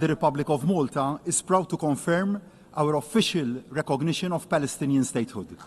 The Republic of Malta is proud to confirm our official recognition of Palestinian statehood.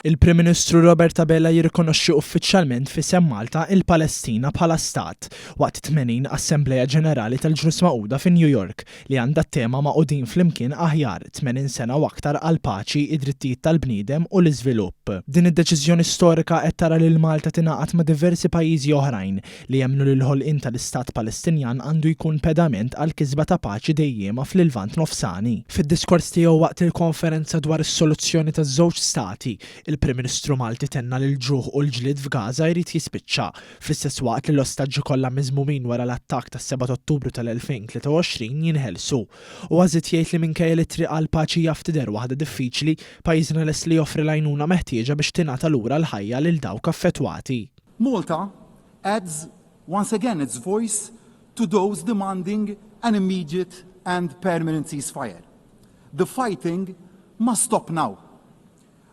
Il-Prim Ministru Robert Abela jirrikonoxxi uffiċjalment f'isem Malta il-Palestina bħala stat waqt 80 Assembleja Ġenerali tal-Ġnus Magħquda fi New York li għandha t-tema Magħqudin Flimkien Aħjar, 80 sena u aktar għall-paċi, id-drittijiet tal-bniedem u l-iżvilupp. Din id-deċiżjoni storika qed tara lil Malta tingħaqad ma' diversi pajjiżi oħrajn li jemmnu li l-ħolqien tal-Istat Palestinjan għandu jkun pedament għall-kisba ta' paċi dejjiema fl-Lvant Nofsani. Fid-diskors tiegħu waqt il-konferenza dwar is-soluzzjoni ta' żewġ stati, il-Prim Ministru Malti tenna li l-ġuħ u l-ġlied f'Gaza jrid jispiċċa, fl-istess waqt li l-ostaġġi kollha miżmumin wara l-attakk tas-7 Ottubru tal-2023 jinħelsu. Huwa żied jgħid li minkejja li t-triq għall-paċi jaf tidher waħda diffiċli, pajjiżna lest li joffri l-għajnuna meħtieġa biex tingħata lura l-ħajja lil dawk affettwati. Malta adds once again its voice to those demanding an immediate and permanent ceasefire. The fighting must stop now.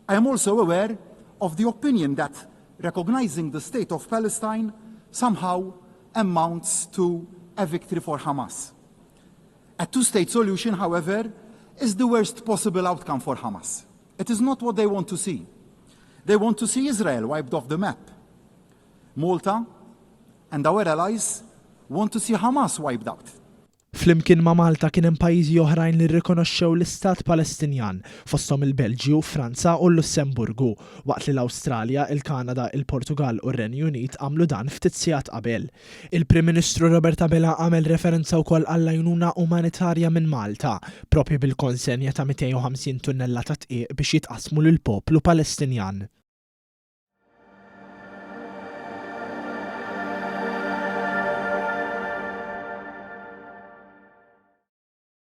I am also aware of the opinion that recognizing the state of Palestine somehow amounts to a victory for Hamas. A two-state solution, however, is the worst possible outcome for Hamas. It is not what they want to see. They want to see Israel wiped off the map. Malta and our allies want to see Hamas wiped out. Flimkien ma' Malta kien hemm pajjiżi oħrajn li rrikonoxxew l-Istat Palestinjan, fosthom il-Belġju, Franza u l-Lussemburgu, waqt li l-Awstralja, il-Kanada, il-Portugall u r-Renju Unit għamlu dan ftit sigħat qabel. Il-Prim Ministru Robert Abela għamel referenza wkoll għall-għajnuna umanitarja minn Malta, propju bil-konsenja ta' 250 tunnellata dqiq biex jitqassmu lill-poplu Palestinjan.